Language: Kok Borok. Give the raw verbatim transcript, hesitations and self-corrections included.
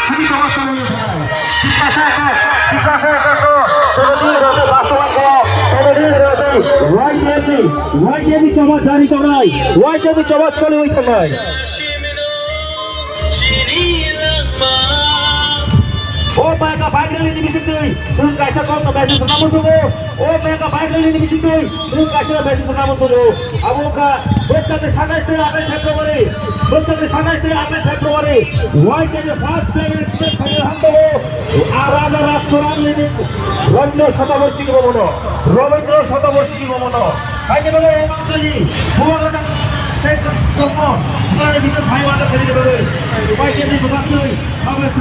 Tiprasa, Tiprasa, Tiprasa, Tiprasa, Y T F ni, Y T F ni choba jari tongnai, Y T F ni choba choliwi tongnai. O mega bike rally ni bisingtwi chwng kaisa kokno message rwna muchungo. O mega bike rally ni bisingtwi chwng kaisa message rwna muchungo. Abo wngkha bwskangni satais tei atais February, bwskangni satais tei atais February, Y T F ni first flag rally stage phainai hamjago. A Raja Rajkaran ni Rabindra Shatabarshi ni bomono, Rabindra Shatabarshi ni bomono. Haini bagwi o manjani bubagra tei tongmo, bubagra bini phai wada khaini bagwi. Y T F ni bubagra twi, Congress.